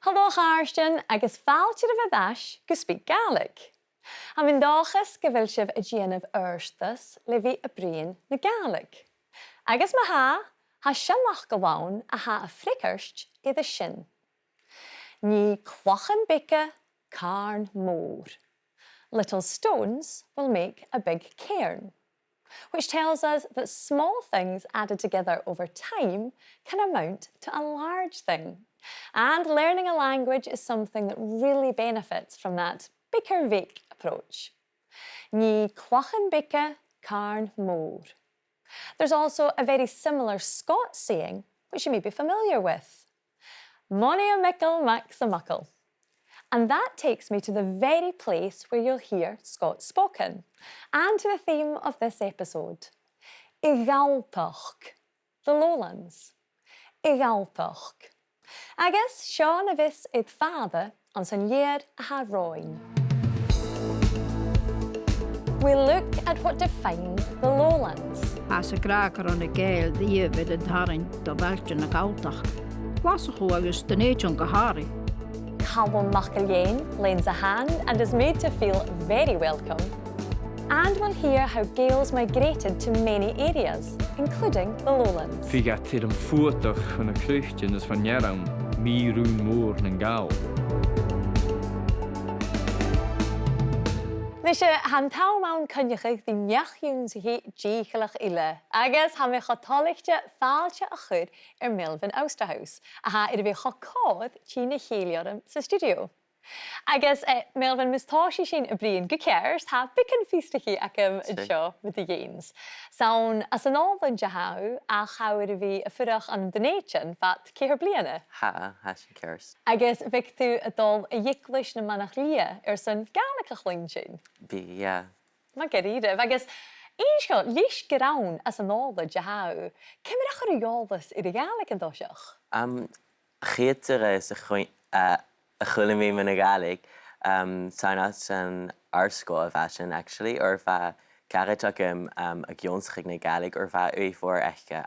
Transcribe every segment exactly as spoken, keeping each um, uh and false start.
Halò a chàirdean agus fàilte oirbh air ais gu SpeakGaelic. Tha mi an dòchas gu bheil sibh a' dèanamh adhartas le bhith a' bruidhinn na Gàidhlig. Agus ma tha, tha seo mac gu bhith ann a tha a' freagairt air sin. Nì clachan beaga càrn mòr. Little stones will make a big cairn, which tells us that small things added together over time can amount to a large thing. And learning a language is something that really benefits from that big or bheag approach. Nì clachan beaga càrn mòr. There's also a very similar Scots saying, which you may be familiar with. Mòine a' mhic mac sa mhuc. And that takes me to the very place where you'll hear Scots spoken, and to the theme of this episode. A' Ghalltachd, the Lowlands. A' Ghalltachd. Agus seo na bhios air fàire anns an leth-uair a tha romhainn. We look at what defines the Lowlands. Tha sinn ag ràdh gur ann an Gàidheal a dh'fheumadh an tarraing do bhailte na Galltachd. Glaschu agus Dùn Èideann gu h-àraidh. Calum MacIlleathain lends a hand and is made to feel very welcome. And we'll hear how Gaels migrated to many areas, including the Lowlands. Bhiodh iad air am fuadach bho na croitean is bhon fhearann, mì-rùn mòr nan Gall. Nise, tha an t-àm ann coinneachadh ri neach-ionnsachaidh dìcheallach eile, agus tha mi cho toilichte fàilte a chur air Melvin Austerhouse, a tha air a bhith cho còir tighinn a chèilidh orm san stiùidio. Agus, eh, Melvin, mus tòisich sinn a' bruidhinn gu ceart, tha beagan fiosrachaidh agam an seo mu do dheidhinn. 'S ann às an Òlaind a tha thu, ach tha thu air a bhith a' fuireach ann an Dùn Èideann fad ceithir bliadhna. Tha, tha sin ceart. Agus bhiodh tu a' dol a dh'Eaglais nam Manach Liath airson Gàidhlig a chluinntinn. Bhiodh, yeah. Math dha-rìribh. Agus innis dhomh, leis gur ann às an Òlaind a tha thu, ciamar a chuir thu eòlas air a' Ghàidhlig an toiseach? Um, a' chiad turas a chuin-, uh, a chuala mi mun a' Ghàidhlig, um, 's ann às an àrd-sgoil a bha sin, actually, oir bha caraid agam, um, ag ionnsachadh na Gàidhlig, oir bha ùidh mhòr aice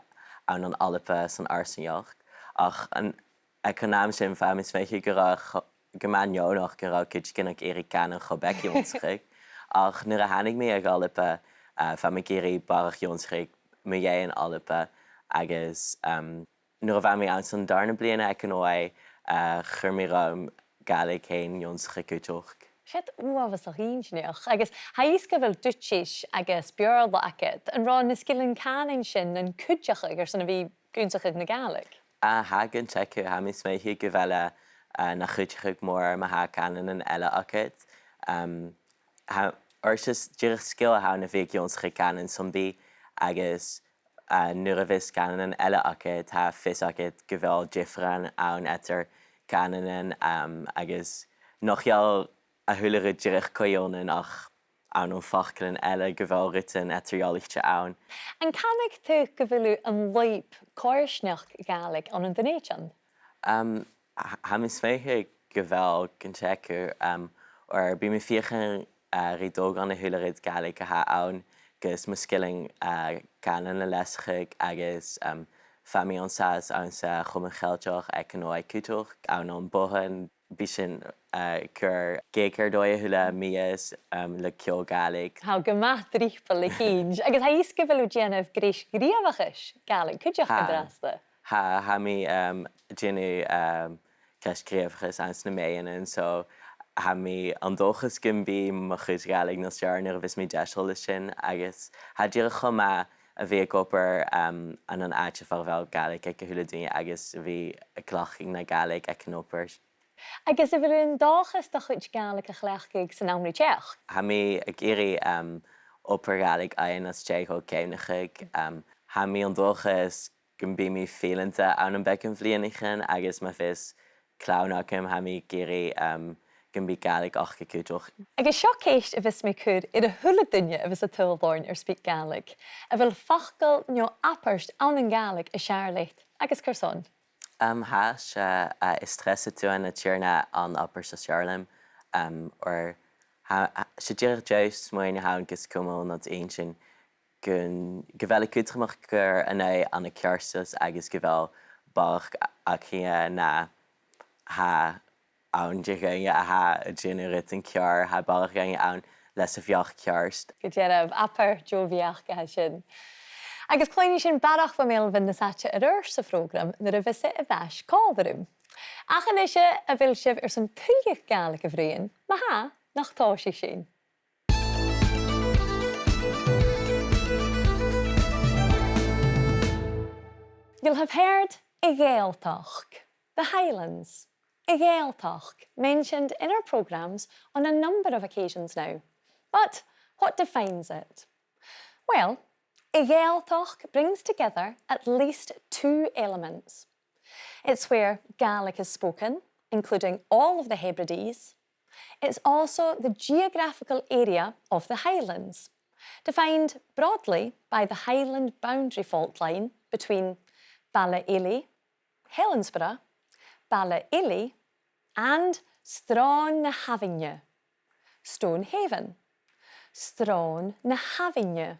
ann an Alba san fharsaingeachd. Ach an, aig an àm sin, bha mi a' smaoineachadh gu robh cho-, gu math neònach gu robh cuideigin ag iarraidh cànan cho beag ionnsachadh. Ach nuair a thàinig mi a dh'Alba, uh, bha mi ag iarraidh barrachd ionnsachadh mu dheidhinn Alba agus, um, nuair a bha mi anns an dàrna bliadhna aig an oilthigh, uh, chuir mi romham Gàidhlig fhèin ionnsachadh cuideachd. 'S e uabhasach inntinneach, agus tha fhios gu bheil Duitsis agus Beurla agad. An robh na sgilean cànain sin nan cuideachadh airson a bhith ag ionnsachadh na Gàidhlig? Ah, tha, gun teagamh, tha mi a' smaoineachadh gu bheil, uh, na chuideachadh mòr ma tha cànanan eile agad. Um, tha, oir 's e dìreach sgil a th' ann a bhith ag ionnsachadh cànan sam bith agus uh, nuair a bhios cànanan eile agad, tha fios agad gu bheil diofar ann eadar cànanan, um, agus nach eil a h-uile rud dìreach co-ionann ach ann am faclan eile gu bheil rudan eadar-dhealaichte ann. An canadh tu gu bheil thu an lùib coimhearsnachd Ghàidhlig ann an Dùn Èideann? Um, tha, tha mi a' smaoineachadh gu bheil gun teagamh, um, oir bidh mi a' feuchainn, uh, ri dol gun a h-uile rud Gàidhlig a tha ann, gus mo sgilean, uh, cànain a leasachadh agus, um, bha mi an sàs anns a' Chomunn Cheilteach aig an oilthigh cuideachd, ann am Bothan, bidh sinn, uh, a' cur gig air dòigh a h-uile mìos, um, le ceòl Gàidhlig. Tha gu math driopail le cinnt. Agus tha fhios gu bheil thu a' dèanamh greis gnìomhachais Gàidhlig cuideachd an-dràsta. Tha, tha mi, um, a' dèanamh, um, greis gnìomhachais anns na meadhanan, so tha mi an dòchas gum bi mo chuid Gàidhlig nas fheàrr nuair a bhios mi deiseil leis sin, agus tha e dìreach cho math a bhith ag obair, um, ann an àite far a bheil Gàidhlig aig a h-uile duine agus a bhith a' cleachdadh na Gàidhlig aig an obair. Agus a bheil thu an dòchas do chuid Gàidhlig a chleachdadh san àm ri teachd? Tha mi ag iarraidh, um, obair Ghàidhlig fhaighinn às dèidh dhomh ceumnachadh. Um, tha mi an dòchas gum bi mi fileanta ann am beagan bhliadhnaichean agus ma bhios clann agam, tha mi ag iarraidh, um, gum bi Gàidhlig aca cuideachd. Agus seo ceist a bhios mi a' cur air a h-uile duine a bhios a' tadhal oirnn air SpeakGaelic. A bheil facal no abairt ann an Gàidhlig as fheàrr leat, agus carson? Um, tha, 's e, uh, is treasa tuath na tighearna an abairt as fheàrr leam, um, oir tha, tha, 's e dìreach deagh smuain a th' ann gus cumail nad inntinn gun, gu bheil e cudromach gur ann an aghaidh an ceartais agus gu bheil barrachd a-, againne na tha ann de dhaoine a tha a' dèanamh rudan ceàrr, tha balach dhaoine ann leis a' bheachd cheart. Gu dearbh, abair deagh bheachd a tha sin. Agus cluinnidh sinn barrachd bho Melvin nas fhaide air adhart sa phrògram nuair a bhios e air ais còmhla rium. Ach a-nise, a bheil sibh airson tuilleadh Gàidhlig a bhruidhinn? Ma tha, nach tòisich sinn. You'll have heard a' Ghàidhealtachd, the Highlands, a' Ghàidhealtachd, mentioned in our programmes on a number of occasions now. But what defines it? Well, a' Ghàidhealtachd brings together at least two elements. It's where Gaelic is spoken, including all of the Hebrides. It's also the geographical area of the Highlands, defined broadly by the Highland boundary fault line between Baile Eilidh, Helensburgh, Baile Eilidh, and Sròn na h-Abhainne, Stonehaven. Sròn na h-Abhainne.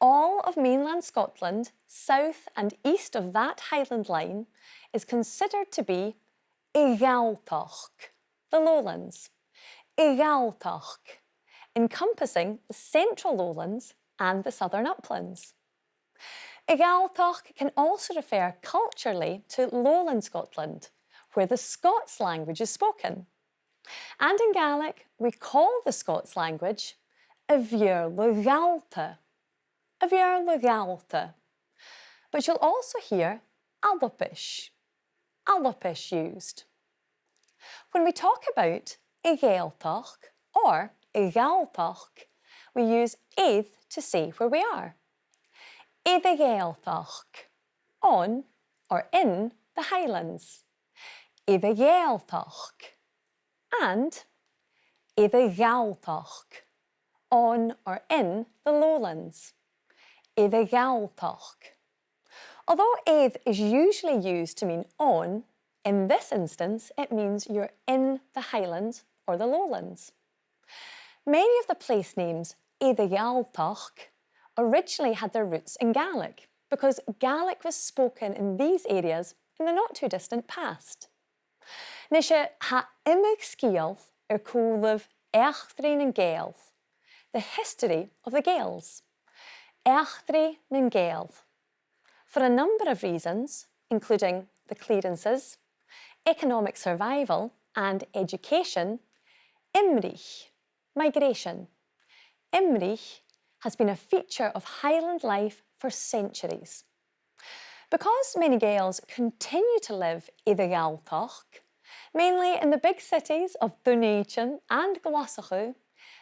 All of mainland Scotland, south and east of that Highland line, is considered to be a' Ghalltachd, the Lowlands. A' Ghalltachd, encompassing the central Lowlands and the southern uplands. A' Ghalltachd can also refer culturally to lowland Scotland, where the Scots language is spoken. And in Gaelic, we call the Scots language a' Bheurla Ghallta. A' Bheurla Ghallta. But you'll also hear Albais. Albais used. When we talk about a' Ghàidhealtachd or a' Ghalltachd, we use air to say where we are. Air a' Ghàidhealtachd, on or in the Highlands. Air a' Ghàidhealtachd. And air a' Ghalltachd, on or in the Lowlands. Air a' Ghalltachd. Although air is usually used to mean on, in this instance it means you're in the Highlands or the Lowlands. Many of the place names air a' Ghalltachd originally had their roots in Gaelic, because Gaelic was spoken in these areas in the not-too-distant past. Nise, tha iomadh sgeul air cùlaibh eachdraidh nan Gàidheal, the history of the Gaels. Eachdraidh nan Gàidheal. For a number of reasons, including the clearances, economic survival and education, imrich, migration. Imrich has been a feature of Highland life for centuries. Because many Gaels continue to live i a' Ghalltachd, mainly in the big cities of Dùn Èideann and Glaschu,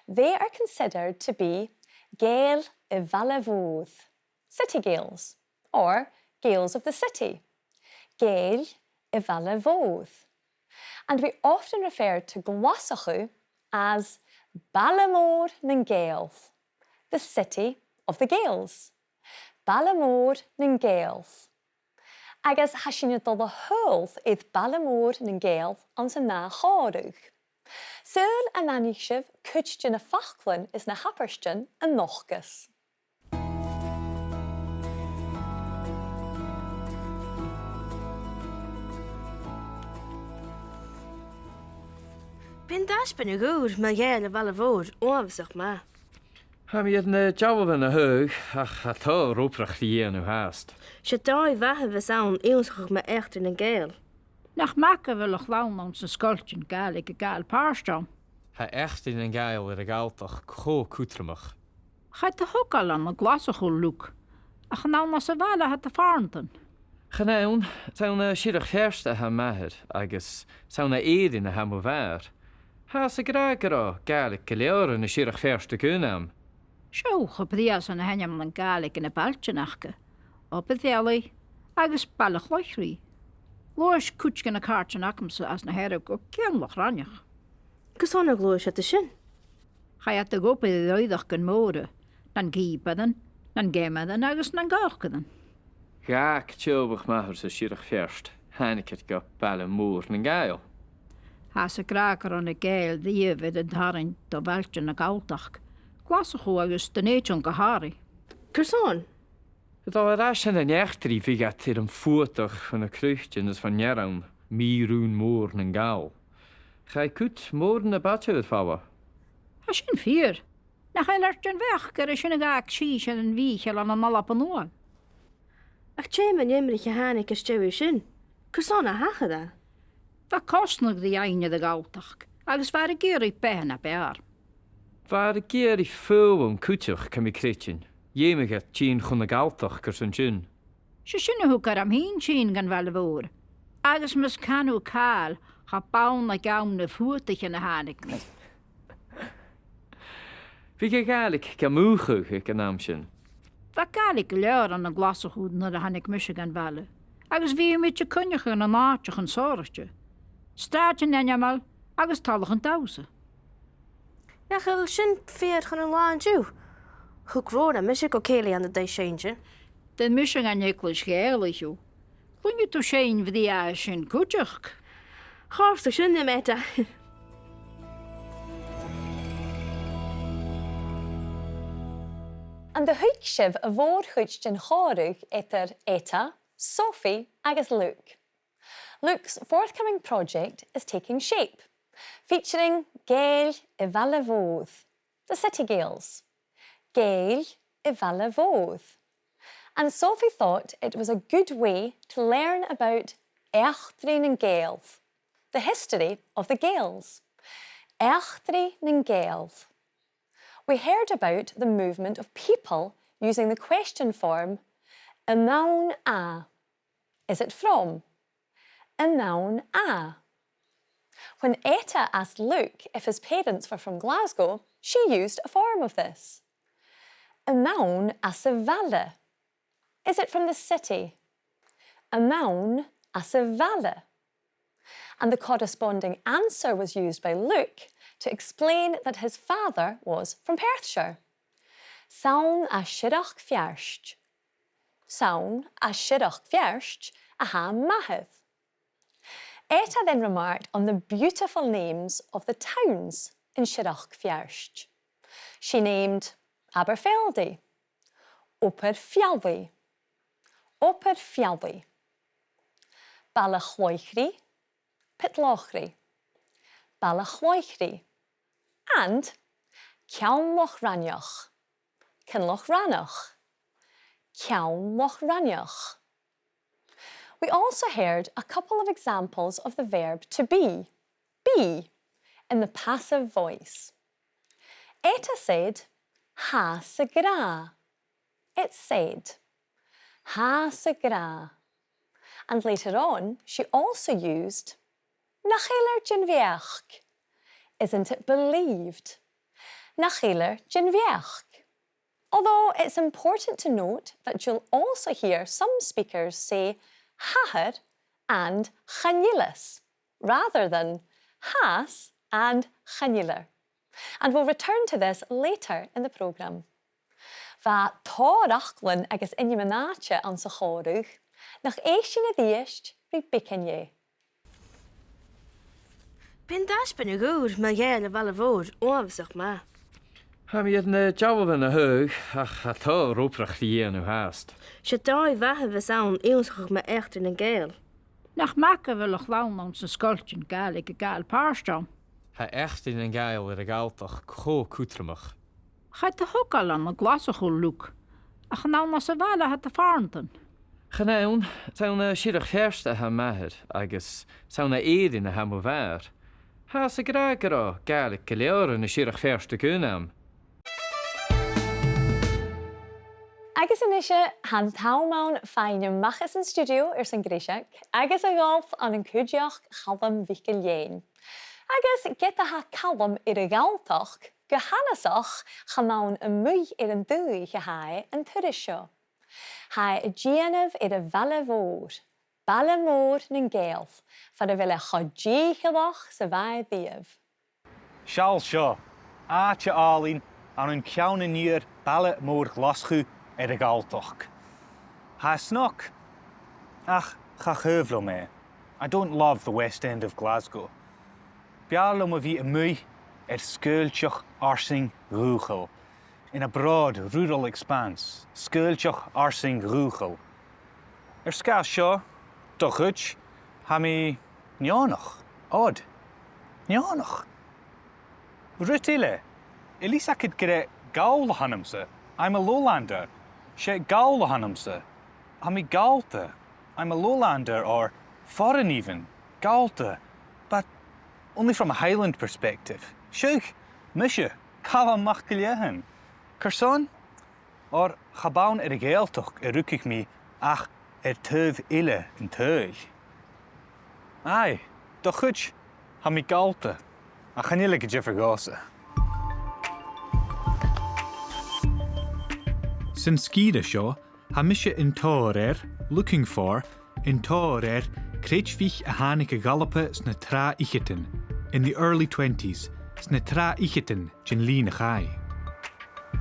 they are considered to be Gàidheil a' bhaile mhòir, city Gaels, or Gaels of the city. Gàidheil a' bhaile mhòir. And we often refer to Glaschu as Baile Mòr nan Gàidheal, the city of the Gaels. Baile Mòr nan Gàidheal. Agus tha sinn a' dol a thadhal air Baile Mòr nan Gàidheal anns an ath chòmhradh. Saoil an aithnich sibh cuid de na faclan is na h-abairtean a nochdas. Bidh an taisbeanadh ùr mu Ghàidheil a' bhaile mhòir uabhasach math. Tha mi air na dealbhan a thaghadh, ach tha tòrr obrach ri dhèanamh fhathast. 'S e dòigh mhath a bhios ann ionnsachadh mu eachdraidh nan Gàidheal. Nach math gu bheil a' chlann anns na sgoiltean Gàidhlig a' gabhail pàirt ann. Tha eachdraidh nan Gàidheal air a' Ghalltachd cho cudromach. Chaidh a thogail ann an Glaschu, Luke, ach chan ann às a' bhaile a tha do phàrantan. Chan ann, 's ann à Siorrachd Pheairt a tha m' athair, agus 's ann à Èirinn a tha mo mhàthair. Thathas ag ràdh gun robh Gàidhlig gu leòr ann an Siorrachd Pheairt aig aon àm. Seo, cha b' e brèagha a th' ann an ainmean Gàidhlig anns na bailtean aca, Obar Bhealaigh agus Baile Chloich Rìgh. Ghluais cuid de na càirdean agamsa às na Hearadh gu ceann Loch Raineach. Carson a ghluais iad an sin? Chaidh iad a dh'obair air oighreachdan mòra, nan cìobairean, nan geamairean agus nan còcairean. Dh'fhàg teaghlach m' athar sa Siorrachd Pheairt, thàinig iad gu Baile Mòr nan Gàidheal. Thathas ag ràdh gun robh na Gàidheil riamh air an tarraing do bhailtean na Galltachd, Glaschu agus Dùn Èideann gu h-àraidh. Carson? Dol air ais dhan eachdraidh, bhiodh iad air am fuadach bho na croitean is bhon fhearann, mì-rùn mòr nan Gall. Chaidh cuid mhòr na b' fhaide air falbh. Tha sin fìor. Nach eil e air dèanamh ach gur e sin a dh'fhàg sibhse air an bhìth-cheàrr ann an Alba Nuadh. Ach dè mun imrich a thàinig às dèidh sin? Carson a thachair e? Bha cosnadh ri fhaighinn air a' Ghalltachd, agus bha e ag iarraidh beatha na b' fheàrr. Bha e ag iarraidh foghlam cuideachd, tha mi a' creidsinn. Dh'fheumadh e tighinn chun na Galltachd airson sin. 'S e sin a thug orm fhìn tighinn dhan bhaile mhòr, agus mus can thu càil, cha b' ann aig àm nam fuadaichean a thàinig mi. Bhiodh a' Ghàidhlig gam mùchadh aig an àm sin. Bha Gàidhlig gu leòr ann an Glaschu nuair a thàinig mise dhan bhaile, agus bhiomaid a' coinneachadh ann an àiteachan sònraichte, sràidean ainmeil agus tallachan dannsa. Nach eil sin fìor chun an latha an-diugh? Thug Rona mise gu cèilidh ann an dèidh seinnse. Bheir mise dhan Eaglais Ghàidhealaich thu. Cluinnidh tu seinn bhrèagha sin cuideachd. Chòrd sin rium, Etta. An do thuig sibh a' mhòr-chuid den chòmhradh eadar Etta, Sophie agus Luke? Luke's forthcoming project is taking shape, featuring Gàidheil a' bhaile mhòir, the city Gaels. Gàidheil a' bhaile mhòir. And Sophie thought it was a good way to learn about eachdraidh nan Gàidheal, the history of the Gaels. Eachdraidh nan Gàidheal. We heard about the movement of people using the question form, an ann à? Is it from? An ann à? When Etta asked Luke if his parents were from Glasgow, she used a form of this. An ann às a' bhaile? Is it from the city? An ann às a' bhaile? And the corresponding answer was used by Luke to explain that his father was from Perthshire. 'S ann à Siorrachd Pheairt. 'S ann à Siorrachd Pheairt a tha m' athair. Etta then remarked on the beautiful names of the towns in Siorrachd Pheairt. She named Aberfeldy, Obar Pheallaidh, Obar Pheallaidh, Baile Chloichridh, Pit Lochridh, Baile Chloichridh, and Ceann Loch Raineach, Cinn Loch Raineach, Ceann Loch Raineach. We also heard a couple of examples of the verb to be, be, in the passive voice. Etta said, tha 's ag ràdh. It said, tha 's ag ràdh. And later on, she also used, nach eil air dèanamh beachd. Isn't it believed? Nach eil air dèanamh beachd. Although it's important to note that you'll also hear some speakers say tha 's air and chan eil 's air, rather than tha 's air and chan eil 's air. And we'll return to this later in the programme. Bha tòrr fhaclan agus ainmean-àite anns a' chòmhradh, nach èist sinn a-rithist ri beagan dheth. Bidh an taisbeanadh ùr mu Ghàidheil a' bhaile mhòir uabhasach math. Tha mi air na dealbhan a thaghadh, ach tha tòrr obrach ri dhèanamh fhathast. 'S e dòigh mhath a bhios ann ionnsachadh mu eachdraidh nan Gàidheal. Nach math gu bheil a' chlann anns na sgoiltean Gàidhlig a' gabhail pàirt ann. Tha eachdraidh nan Gàidheal air a' Ghalltachd cho cudromach. Chaidh do thogail ann an Glaschu, Luke, ach an ann às a' bhaile a tha do phàrantan? Chan ann, 's ann à Siorrachd Pheairt a tha m' athair, agus 's ann à Èirinn a tha mo mhàthair. Thathas ag ràdh gun robh Gàidhlig gu leòr ann an Siorrachd Pheairt aig aon àm. Agus a-nise, tha an t-àm ann faighinn a-mach às an stiùidio airson greiseag, agus a dhol ann an cuideachd Chaluim MhicIllEathain. Agus ged a tha Calum air a' Ghalltachd, gu h-annasach, chan ann a-muigh air an dùthaich a tha e an turas seo. Tha e a' dèanamh air a' bhaile mhòr, baile mòr nan Gàidheal, far a bheil e cho dìcheallach 's a bha e riamh. Seall seo, àite àlainn ann an ceann an iar baile mòr Ghlaschu air a' Ghalltachd. Tha e snog, ach cha chaomh leam e. I don't love the West End of Glasgow. B' fheàrr leam a bhith a-muigh air sgaoilteach fharsaing dhùthchail, in a broad rural expanse, sgaoilteach fharsaing dhùthchail. Air sgàth seo, do chuid, tha mi neònach, odd. Neònach. Rud eile. A bheil fhios agad gur e Gall a th' annamsa? I'm a lowlander. 'S e Gall a th' annamsa. Tha mi Gallta. I'm a lowlander or foreign even. Gallta. But only from a Highland perspective. Siuthad, mise, Calum MacIlleathain. Carson? Oir cha b' ann air a' Ghàidhealtachd a rugadh mi ach air taobh eile an t-saoghail. Aye, do chuid, tha mi Gallta, ach chan eil e gu diofar dhòmhsa. San sgìre seo, tha mise an tòir air, looking for, an tòir air creidmhich a thàinig a dh'Alba sna tràth-fhicheadan, in the early twenties, sna tràth-fhicheadan den linn a chaidh.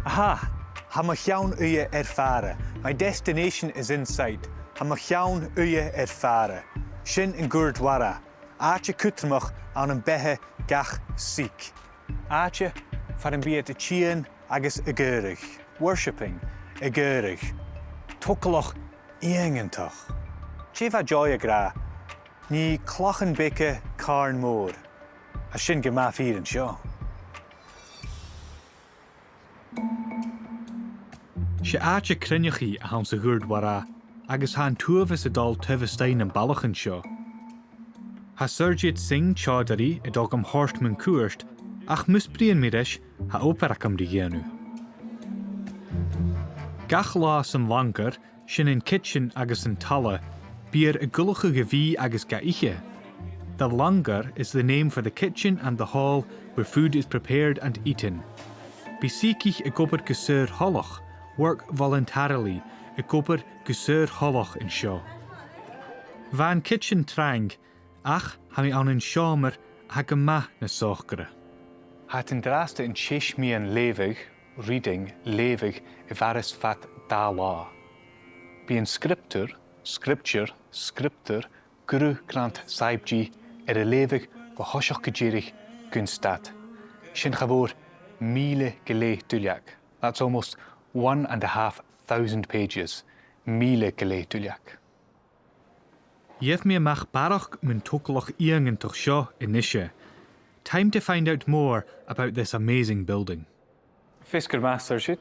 Aha, tha mo cheann-uidhe air fàire, my destination is in sight, tha mo cheann-uidhe air fàire. Sin an Gurdwara, àite cudromach ann am beatha gach Sikh. Àite far am bi iad a' tighinn agus ag adhradh, worshipping, ag adhradh. Togalach iongantach. Dè bha Joy ag ràdh? Nì clachan beaga càrn mòr. Tha sin gu math fìor an seo. 'S e àite cruinneachaidh a th' anns a' Ghurdwara, agus tha an t-uabhas a' dol taobh a-staigh nam ballachan seo. Tha Surjit Singh Chaudhary a' dol gam thoirt mun cuairt, ach mus bruidhinn mi ris, tha obair agam ri dhèanamh. Gach latha san langar, sin an cidsin agus an talla, bidh iad ag ullachadh a' bhìdh agus ga ithe. The langar is the name for the kitchen and the hall where food is prepared and eaten. Bidh Sikhich ag obair gu saor-thoileach, work voluntarily, ag obair gu saor-thoileach an seo. Bha an cidsin trang, ach tha mi ann an seòmar a tha gu math nas sòcaire. Tha iad an-dràsta an t-seismeadh, leughadh, reading, leughadh, a mhaireas fad dà latha. Bidh an sgriobtar, scripture, sgriobtar, Guru Granth Sahib Ji air a leughadh bho thoiseach gu deireadh gun stad. Sin cha mhòr mìle gu leth duilleag. That's almost one and a half thousand pages. Mìle gu leth duilleag. Gheibh mi a-mach barrachd mun togalach iongantach seo a-nise. Time to find out more about this amazing building. Feasgar math, Surjit.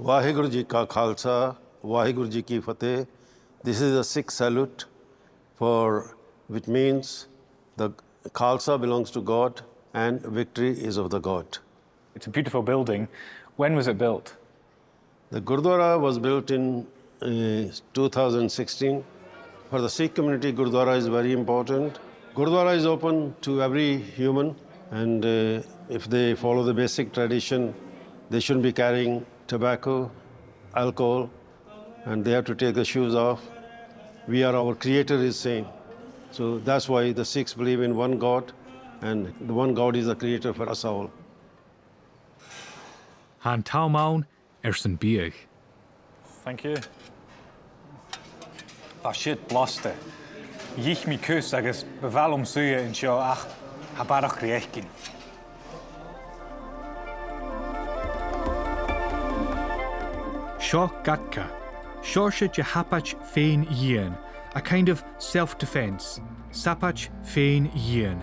Waheguru Ji Ka Khalsa, Waheguru Ji Ki Fateh. This is a Sikh salute for, which means the Khalsa belongs to God and victory is of the God. It's a beautiful building. When was it built? The Gurdwara was built in, uh, two thousand sixteen. For the Sikh community, Gurdwara is very important. Gurdwara is open to every human, and, uh, if they follow the basic tradition, they shouldn't be carrying tobacco, alcohol, and they have to take the shoes off. We are, our Creator is same. So that's why the Sikhs believe in one God, and the one God is the Creator for us all. Tha an t-àm ann airson biadh. Thank you. Bha siud blasta. Dh'ith mi cus agus bu mhath leam suidhe an seo ach tha barrachd ri fhaicinn. Seo Gatka, seòrsa de shabaid fèin-dhìon, a kind of self-defence, sabaid fèin-dhìon.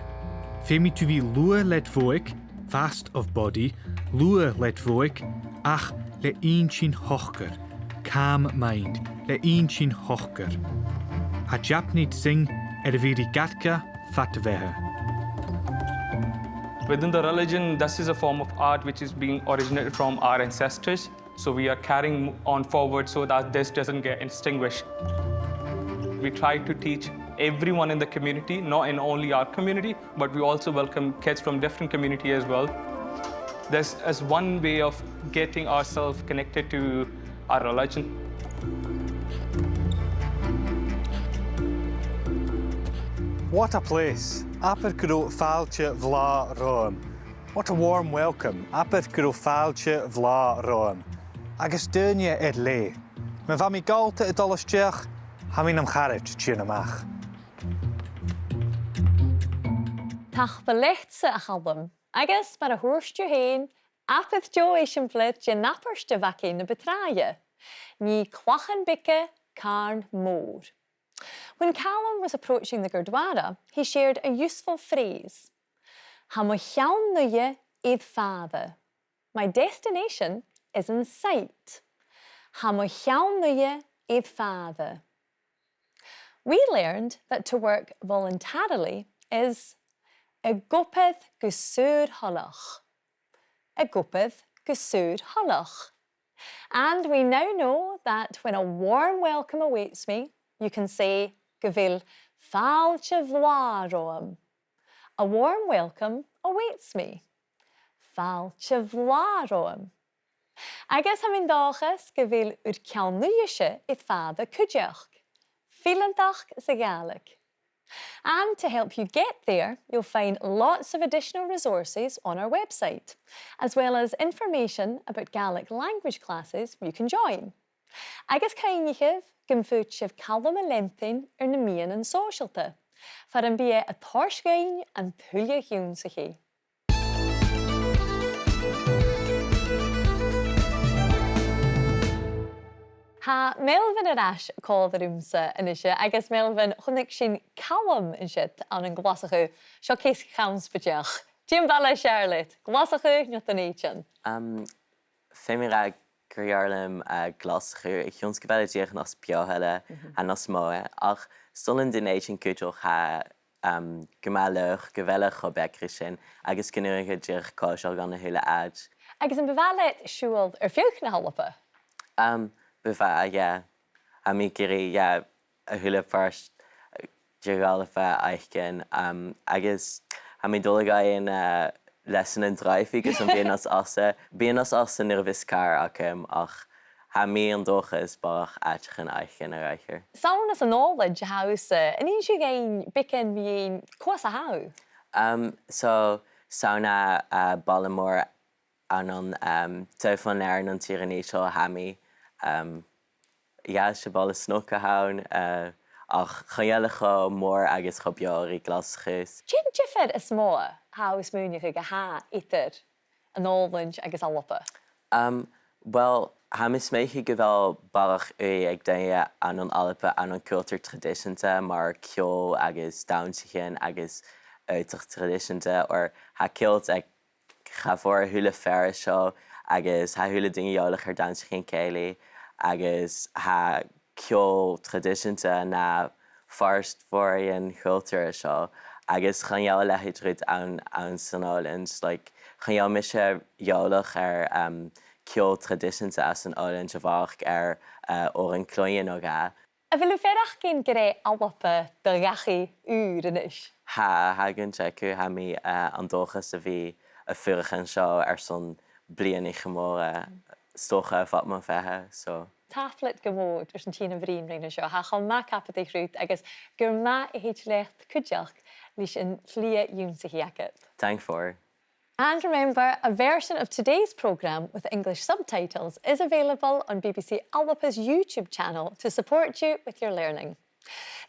Feumaidh tu bhith luath led bhodhaig, fast of body, luath led bhodhaig, ach le inntinn shocair, calm mind, le inntinn shocair. Tha Japneet Singh air a bhith ri Gatka fad a bheatha. Within the religion, this is a form of art which is being originated from our ancestors. So we are carrying on forward so that this doesn't get extinguished. We try to teach everyone in the community, not in only our community, but we also welcome kids from different community as well. This is one way of getting ourselves connected to our religion. What a place! Abair gun robh fàilte bhlàth romham. What a warm welcome. Abair gun robh fàilte bhlàth romham. Agus daoine air leth. Ma bha mi Gallta a' dol a-steach, tha mi nam charaid a' tighinn a-mach. Tapadh leatsa, a Chaluim. Agus mar a thuirt thu fhèin, abair deagh eisimpleir den abairt a bh' againn na bu tràithe. Nì clachan beaga càrn mòr. When Calum was approaching the Gurdwara, he shared a useful phrase. Tha mo cheann-uidhe air fàire. My destination is in sight. Tha mo cheann-uidhe air fàire. We learned that to work voluntarily is ag obair gu saor-thoileach. Ag obair gu saor-thoileach. And we now know that when a warm welcome awaits me, you can say gu bheil fàilte bhlàth romham. A warm welcome awaits me. Fàilte bhlàth romham. Agus tha mi an dòchas gu bheil ur ceann-uidhe-se air fàire cuideachd. Fileantachd sa Ghàidhlig. And to help you get there, you'll find lots of additional resources on our website, as well as information about Gaelic language classes you can join. Agus cuimhnichibh gum faod sibh Calum a leantainn air na meadhanan sòisealta, far am bi e a' toirt dhuinn an tuilleadh ionnsachaidh. Tha Melvin air ais còmhla riumsa a-nise, agus Melvin, chunnaic sinn Calum an siud ann an Glaschu. Seo ceist cho spaideil. Dè am baile as fheàrr leat, Glaschu no Dùn Èideann? Um, feumaidh mi ràdh gur e a th' ann an, uh, Glaschu, a chionn 's gu bheil e dìreach nas beòthaile, mhm, agus nas motha, ach 's toil leam Dùn Èideann cuideachd, tha, um, gu math laghach gu bheil e cho beag ri sin, agus gun urrainn dhut dìreach coiseachd ann a h-uile àite. Agus am bu mhath leat siubhal air feadh na h-Alba? Um, bu mhath, yeah. Tha mi ag iarraidh, yeah, a h-uile pàirt de dh'Alba fhaicinn, um, agus tha mi dol a dh'fhaighinn, uh, leasanan dràibhidh gus am bi e nas fhasa, bi e nas fhasa nuair a bhios càr agam, ach tha mi an dòchas barrachd àiteachan fhaicinn a dh'aithghearr. 'S ann às an Òlaind a tha thusa, an innis thu dhuinn beagan mu dheidhinn cò às a tha thu? Um, so, 's ann à, uh, baile mòr ann an, um, taobh an ear an tìr an seo a tha mi. Um, yeah, 's e baile snog a th' ann, uh, ach chan eil e cho mòr agus cho beòthail ri Glaschu. Dè an diofar as motha a tha thu a' smaoineachadh a tha eadar an Òlaind agus Alba? Um, well, tha mi a' smaoineachadh gu bheil barrachd ùidh aig daoine ann an Alba ann an cultar traidiseanta mar ceòl agus dannsaichean agus aodach traidiseanta, oir tha Ceilteach cha mhòr a h-uile fear an seo, agus tha a h-uile duine eòlach air dannsaichean cèilidh, agus tha ceòl traidiseanta na phàirt mhòr dhen chultar an seo, agus chan eil a leithid rud ann, ann san Òlaind. Like, chan eil mise eòlach air, um, ceòl traidiseanta às an Òlaind a bharrachd air, uh, òrain cloinne no dhà. A bheil thu a' faireachdainn gur e Alba do dhachaigh ùr a-nis? Tha, tha gun teagamh, tha mi, uh, an dòchas a bhith a' fuireach an seo airson bliadhnaichean mòra, uh, 's dòcha fad mo bheatha, so. Tapadh leat gu mòr airson tighinn a bhruidhinn rinn an seo. Tha e cho math cabadaich riut agus gur math a thèid leat cuideachd leis an t-slighe ionnsachaidh agad. Taing mhòr. And remember, a version of today's programme with English subtitles is available on B B C Alba's YouTube channel to support you with your learning.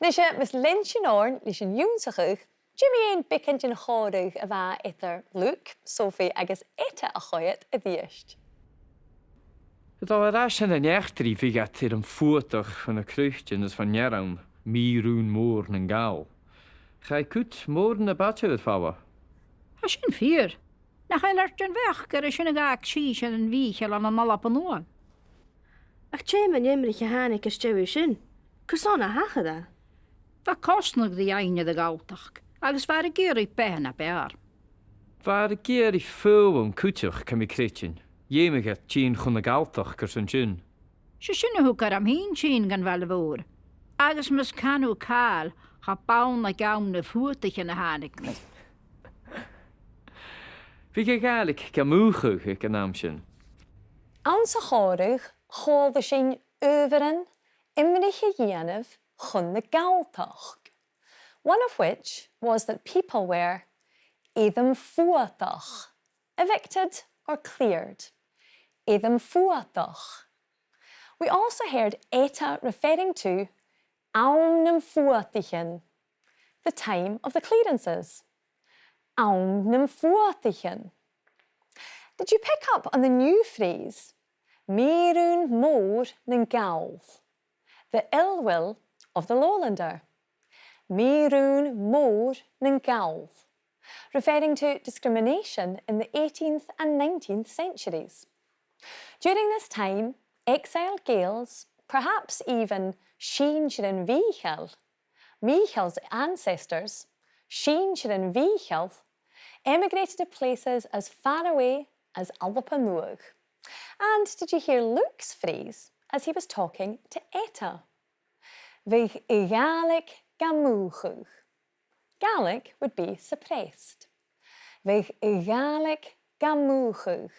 Nise, mus lean sinn oirnn leis an ionnsachadh, dè mu dheidhinn beagan den chòmhradh a bha eadar Luke, Sophie agus Etta a' coimhead a-rithist. Dol air ais ann an eachdraidh, bhiodh iad air am fuadach bho na croitean is bhon fhearann mì-rùn mòr nan Gall. Chaidh cuid mhòr na b' fhaide air falbh. Tha sin fìor. Nach eil e air a bhith ceart gur e sin a dh'fhàg sìos an mhìochail ann an Alba Nuadh? Ach dè mun imrich a thàinig às dèidh sin? Carson a thachair e? Bha cosnadh ri fhaighinn air a' Ghalltachd, agus bha e air a dh'iarraidh beatha na b' fheàrr. Bha e air a dh'iarraidh foghlam cuideachd, tha mi a' creidsinn. Dh'fheumadh e tighinn chun na Galltachd airson sin. 'S e sin a thug orm fhìn tighinn dhan bhaile mhòr. Agus mus can thu càil, cha b' ann aig àm nam fuadaichean a thàinig mi. Bhiodh a' Ghàidhlig gam mùchadh aig an àm sin. Anns a' chòmhradh, chuala sinn adhbharan imrich a dhèanamh chun na Galltachd, one of which was that people were air am fuadach, evicted or cleared. Air am fuadach. We also heard Etta referring to àm nam fuadaichean, the time of the clearances. Àm nam fuadaichean. Did you pick up on the new phrase, mì-rùn mòr nan Gall? The ill will of the Lowlander. Mì-rùn mòr nan Gall. referring to discrimination in the eighteenth and nineteenth centuries. During this time, exiled Gaels, perhaps even seinnsearan Mhìcheil, Mìcheil's ancestors, seinnsearan Mhìcheil, emigrated to places as far away as Alba Nuadh. And did you hear Luke's phrase as he was talking to Etta? Bhiodh a' Ghàidhlig ga mùchadh. Gaelic would be suppressed. Bhiodh a' Ghàidhlig ga mùchadh.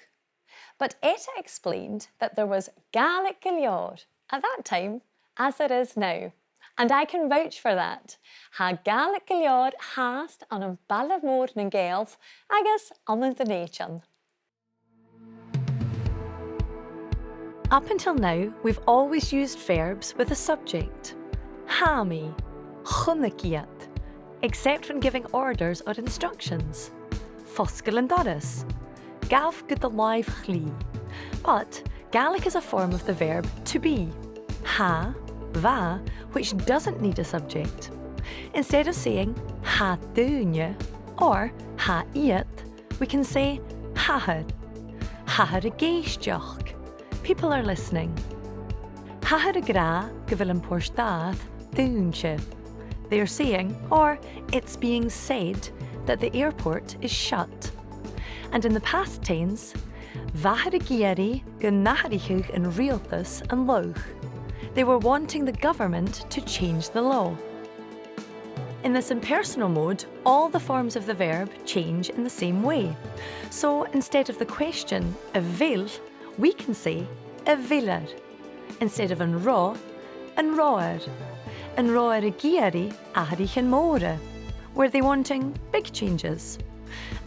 But Etta explained that there was Gaelic gu leòr at that time as there is now. And I can vouch for that. Tha Gàidhlig gu leòr fhathast ann am baile mòr nan Gàidheal agus ann an Dùn Èideann. Up until now, we've always used verbs with a subject. Tha mi, chunnaic iad, except when giving orders or instructions. Fosgail an doras. Gabh gu do làimh chlì. But Gaelic is a form of the verb to be. Tha, bha, which doesn't need a subject. Instead of saying tha daoine or tha iad, we can say thathar. Thathar ag èisteachd. People are listening. Thathar ag ràdh gu bheil am port-adhair dùinte. They are saying, or it's being said, that the airport is shut. And in the past tense, bhathar ag iarraidh gun atharraicheadh an riaghaltas an lagh. They were wanting the government to change the law. In this impersonal mode, all the forms of the verb change in the same way. So instead of the question, a bheil, we can say, a bheilear. Instead of an robh, an robhar. An robhar ag iarraidh atharraichean mòra? Were they wanting big changes?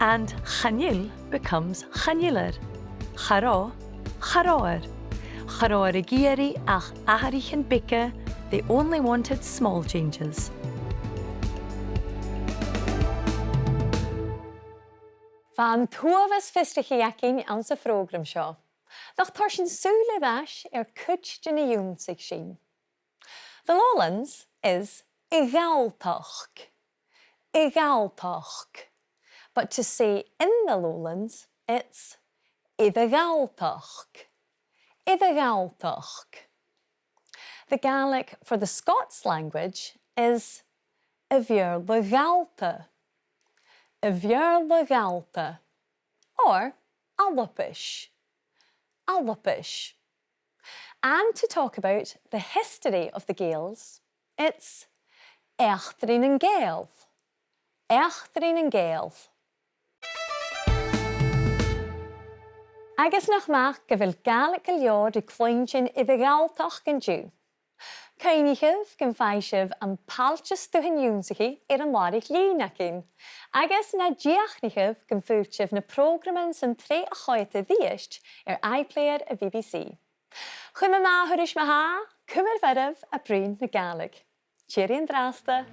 And chan eil becomes chan eilear. Cha robh, cha robhar. Cha robhar ag iarraidh ach atharraichean beaga, they only wanted small changes. Bha an t-uabhas fiosrachaidh againn anns a' phrògram seo. Nach toir sinn sùil air ais air cuid de na dh'ionnsaich sinn. The Lowlands is a' Ghalltachd. A' Ghalltachd. But to say in the Lowlands, it's air a' Ghalltachd. Air a' Ghalltachd. The Gaelic for the Scots language is a' Bheurla Ghallta. A' Bheurla Ghallta. Or Albais. Albais. And to talk about the history of the Gaels, it's Eachdraidh nan Gàidheal. Eachdraidh nan Gàidheal. Agus nach math gu bheil Gàidhlig gu leòr ri cluinntinn air a' Ghalltachd an-diugh. Cuimhnichibh gum faigh sibh am pailteas stuthan ionnsachaidh air an làraich-lìn againn, agus na dìochuimhnichibh gum faod sibh na prògraman san t-sreath a choimhead a-rithist air iPlayer a' B B C. Chì mi a-rithist ma-thà, cumaibh oirbh a' bruidhinn na Gàidhlig. Tìoraidh an-dràsta.